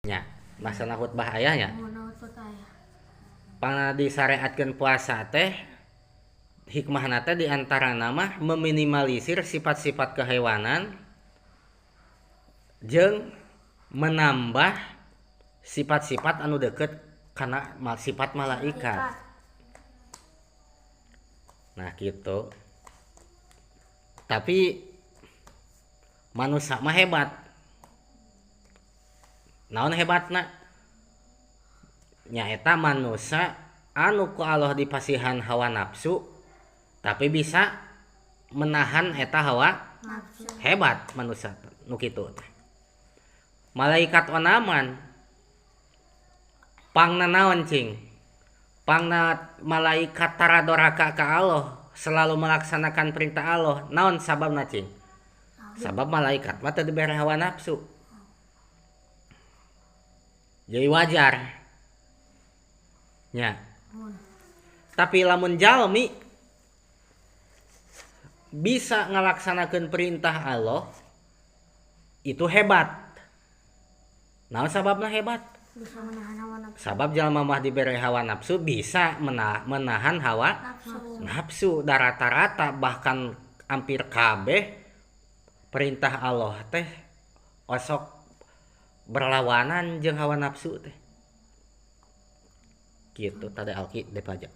Nya, masalah khutbah aya nya. Mun khutbah aya. Pangna disyariatkeun puasa teh hikmahna teh di antarana mah meminimalisir sifat-sifat kehewanan jeung menambah sifat-sifat anu deket kana sifat malaikat. Nah gitu. Tapi manusia mah hebat. Naon hebatna? Nyaeta manusia anu ku Allah dipasihan hawa nafsu tapi bisa menahan eta hawa nafsu. Hebat manusia nu kitu teh. Malaikat onaman pangna naon cing? Pangna malaikat tara doraka ka Allah, selalu melaksanakan perintah Allah. Naon sababna cing? Sabab malaikat mah teu dibere hawa nafsu. Jadi wajar. Nya. Mun. Tapi lamun jalmi bisa ngalaksanakeun perintah Allah itu hebat. Naon sababna hebat? Bisa menahan hawa nafsu. Sabab jalma mah dibere hawa nafsu bisa menahan hawa nafsu. Nafsu. Da rata-rata bahkan hampir kabeh perintah Allah teh osok berlawanan jeung hawa nafsu teh. Gitu tadi alki depaja.